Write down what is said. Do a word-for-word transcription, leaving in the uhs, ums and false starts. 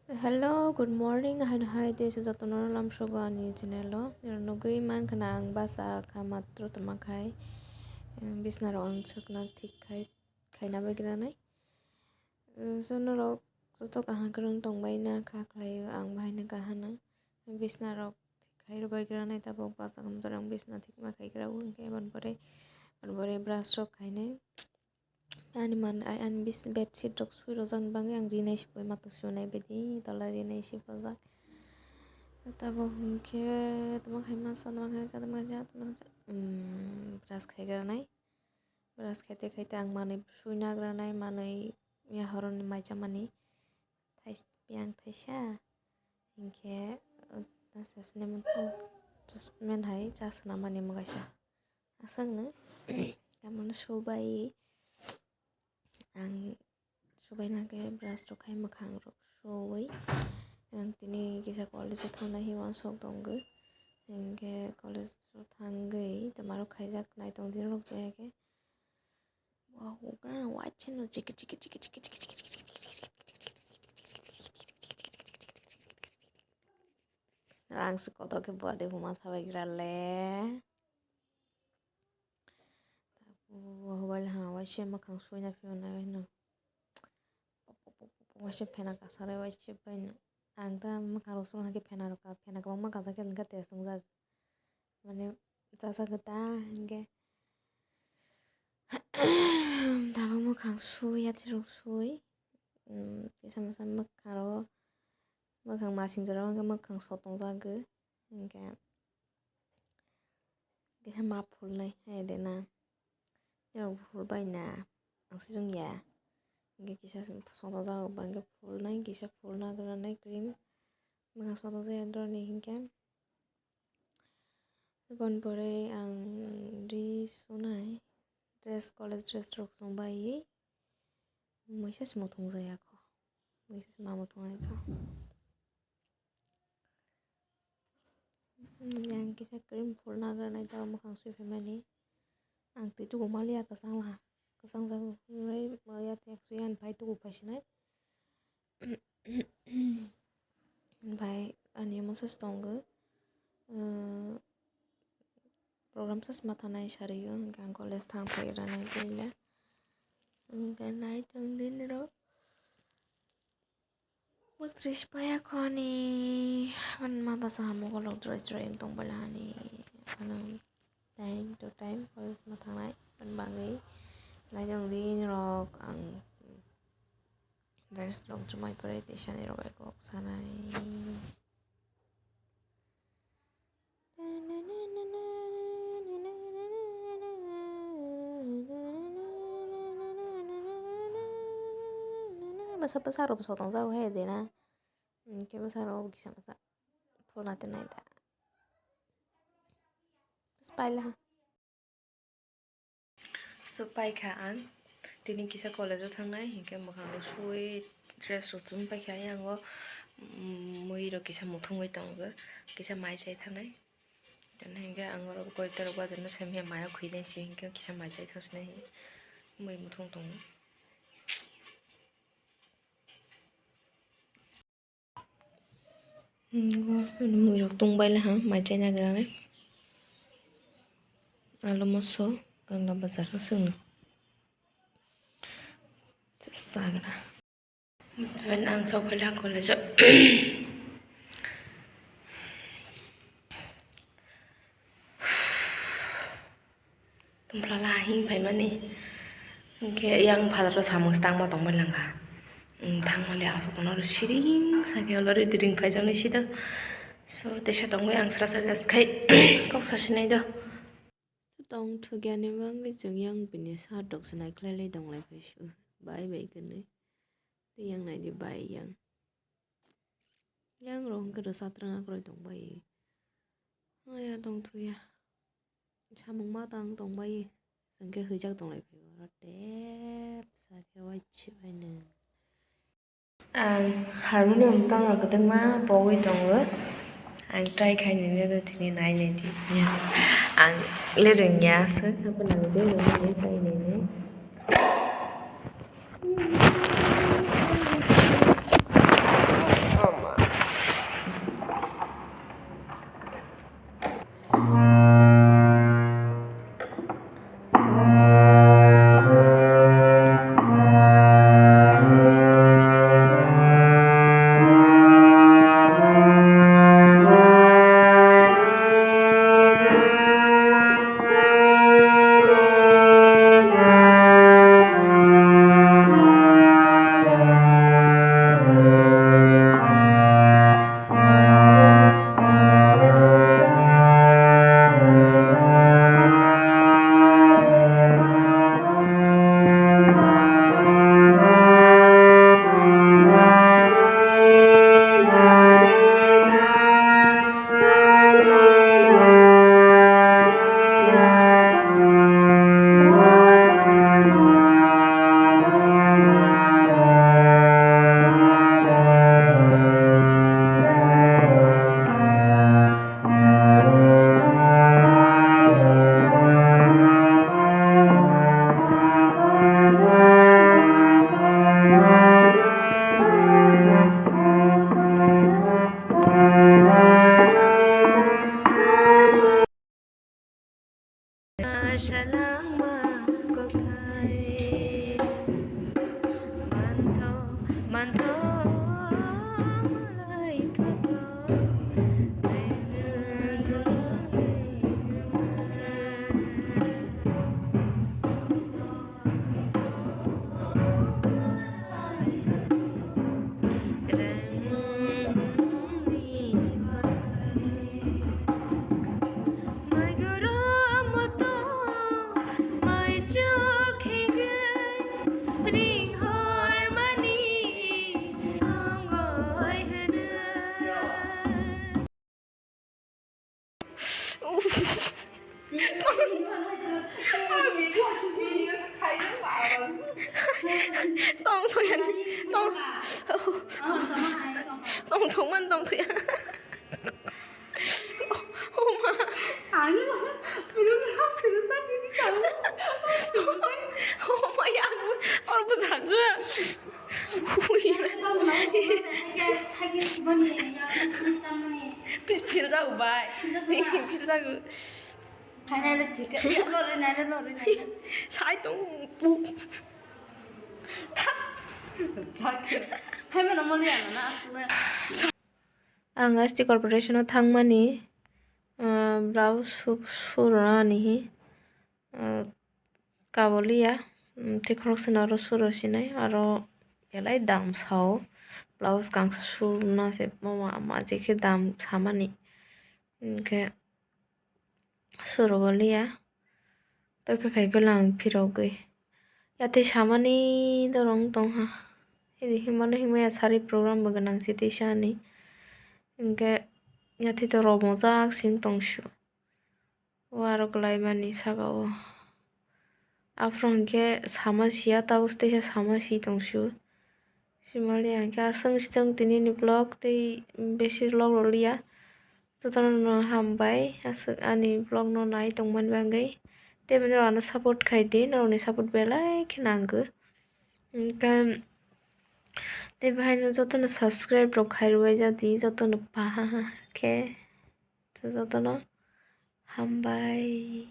Hello, good morning. Hai hai, tei se jotono lamsogo ani channel o. Nugwi mankha na ang basa kha matro tongma khai. Em, bisna rok ang sukna thik khai, khaina bagwi ranai. So norok joto kaham kwrwng tongbai na kha khlaio, ang bahai no kaham no. Bisna rok thik khai rwbai granai tabuk basa khamtor ang bisna thik ma khai gra o, hwnkhe aboni pore, aboni pore brush rok khainai. Ani man, ai, ani bis-, bedsheet rok sui rwjakni bagwi ang rinai se boi mata sunai bedi tola rinai se bojak. Tabuk hwnkhe tamo khai masa, tamo khai masa, tamo khai masa, tamo khai masa, mm, brush khai granai. Brush khaite khaite ang manwi sui nagranai, manwi ya horoni maichamani thais-, piyang thaisa, hinkhe, uh, asasne chosmen hai cha swnamani mwgaisa. Aswkno, tamoni subai, ang subai nangkhe brush rok khai mwkhang rok suwi, ang tini kisa college o thangna hinwi uansuk tongo, hinkhe college o thangwi twmarok khaijak naitong din rok joya khe. Ang se kotor khe bua de huma sabai gra le. Waisa mwkhang suina phiyonai no. Waisa phena kasar waisa bai no. Ang ta mwkhang rok sung hai khe phena rok ka, phena kwbangma kajak khe tel wng jak. Mane chajak ta hinkhe tabuk mwkhang sui, yatrok sui, kisa masa mwkhang ro, mwkhang masing jora o hwnkhe mwkhang sotong jagwi, hinkhe kisa ma phulnai hai de na, norok bo phul bai na, ang sijong ya, hinkhe kisa sotong jagwi ba hinkhe phulnai, kisa phulna gwnanai cream, mwkhang sotong jaya dorni hinkhe. Aboni pore ang ri sunai, dress, college dress rok chumbai, muisa se muthung jaya kho, muisa se ma muthung ai kho. Yang kisa cream phulna granai ta mwkhang sui phaimani, ang twi tubu maliya kwchang la, kwchang jago, maliya tek sui ani phai tubu phaisinai. Bai ani omo sas tongo, program sas ma thanai sario, hwnkhe ang college thang phai ranai puila, hwnkhe nai tong din rok. Bwtwrwi se paya kho ani, ma basa hamugo lok jora jora wng tong bala hani, ano time to time college ma thangnai, aboni bagwi naitong din rok ang dress rok chumai pore tisani rok bai kok sanai. Bwsa bwsa rok sotong jago hai de na. Hwnkhe bwsa rok kisa masa phulna twnai da. Bwsa paila ha. So paikha ang tini kisa college o thangnai, hinkhe mwkhang rok suwi dress rok chum paikha. Ayang o, mm, mui rok kisa muthungwi tongo, kisa mai chai thangnai. Tini hinkhe ang oro koi torok bajar no simi maya khwi nai si hinkhe kisa mai chai thang sinai hi mui muthung tongo. Mui rok tong bai laha mai chai nagra nai. Alu moso gangla bazar o swngo. Sagra. Ven ang sok phaila college o. Tongphlala hing phaimani. Hinkhe yang phataro samung se tangma tongbai langkha. Thangmali aswk tono siring sakhe olori diring phaijaknai sida. So teisa tongwi ang sra sra khai kok sasinai do. Tong thukya ni bagwi chwng yang bini sat rok se nai khlai lai tong lai phai su. Bai bai kwnwi. Tei yang naidi bai yang. Yang rok hwnkhe rwchap rwngya kwrwi tong bai. Aya tong thuya. Samung ma tang tong bai. Chwng khe hwijak tong lai phai oro tep sa khe uaisi bai nw. Ang harmonium tangna kwtwkma pogwi tongo. Ang try khai nini do tini nai nai di. Ang le rwngya aswk, haphano ang je rwngmani try nini. Tongthokmani tongthokya. Oma. Ani ma. Pilung pilung sa tini sa. Oma ya aku. Or bu jaga. Hui. Pis pil jago bai. Pil jago. Finally ticket. Lori nai lori nai. Sai tong pu. Thak. Thak. Hai mana moli ana na asuna. Ang S T corporation o thangmani, ah, blouse su-, surana ani hi, ah, kaboliya, um, tei khoroksa no aro suro sinai, aro belai dam sao, blouse gangsa suruna se mama ama je khe dam samani, hinkhe suro goliya. Tei phai phai bwla ang phirogwi. Yatwi samani dorong tongha. Hidi himano himaya sari program bo gwnang se tei sani. Hinkhe yatwi to romojak sing tongsu. O aro kwlaimani saka o. Aphuru hinkhe sama siya, tabuk teisa sama si tongsu. Simali hinkhe aswk swng tini ni vlog tei besi vlog rwliya. Jotono no hambai, aswk ani vlog no nai tongmani bagwi. Tei bini rok ano support khai di, norokni support belai khe nango. Hinkhe tei bahaino jotono subscribe rok khai rwbaijadi, jotono pah khe. Jotono hambai.